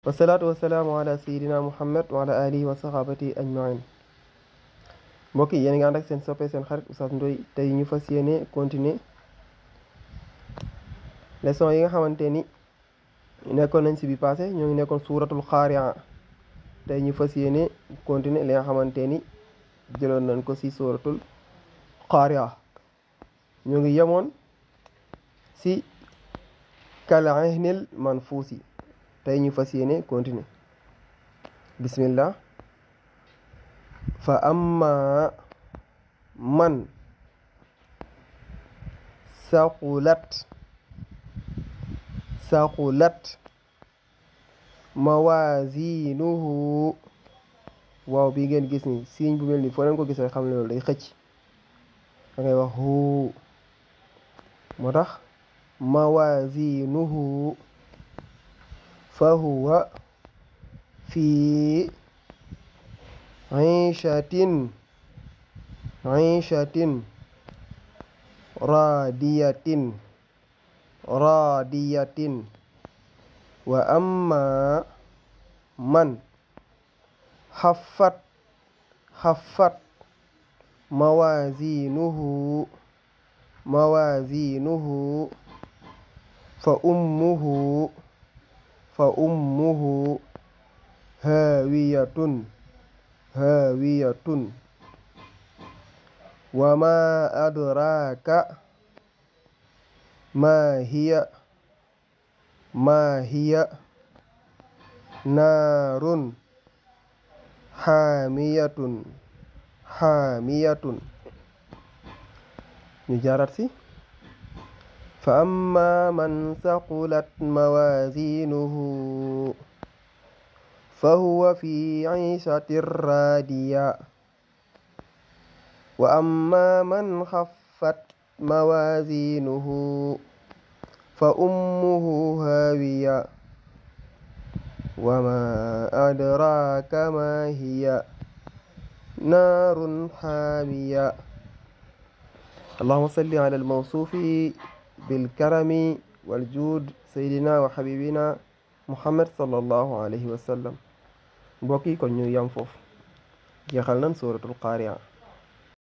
wasalaatu wasalaamu ala sayidina muhammad wa ala alihi wa sahabati ajmain mbokk yi yéen ngi ànd ak seen soppe seen xarit Oustaz Ndoye tey ñu fas yéene continuer leçon yi nga xamante ni nekkoon nañ si bi passé ñoo ngi nekkoon suuratul xaaria tey ñu fas yéene continuer li nga xamante ni jëloon nañ ko si suuratul xaaria ñoo ngi yemoon si kal ahnil manfuusi tey ñu fas yéene continuer bismillah fa amma man saqulat mawazinuhu waaw bi ngeen gis ni signe bu mel ni foo leen ko gis rek xam ne loolu day xëcc da ngay wax hu moo tax mawazinuhu فهو في عيشة راضية وأما من خفت موازينه فأمه هاوية وما أدراك ما هي نار حامية نجارات سي فأما من ثقلت موازينه فهو في عيشة راضية وأما من خفت موازينه فأمه هاوية وما أدراك ما هي نار حامية اللهم صل على الموصوف بالكرم والجود سيدنا وحبيبنا محمد صلى الله عليه وسلم mbokk yi kon ñu yam foofu jeexal nañ suratul qaari'a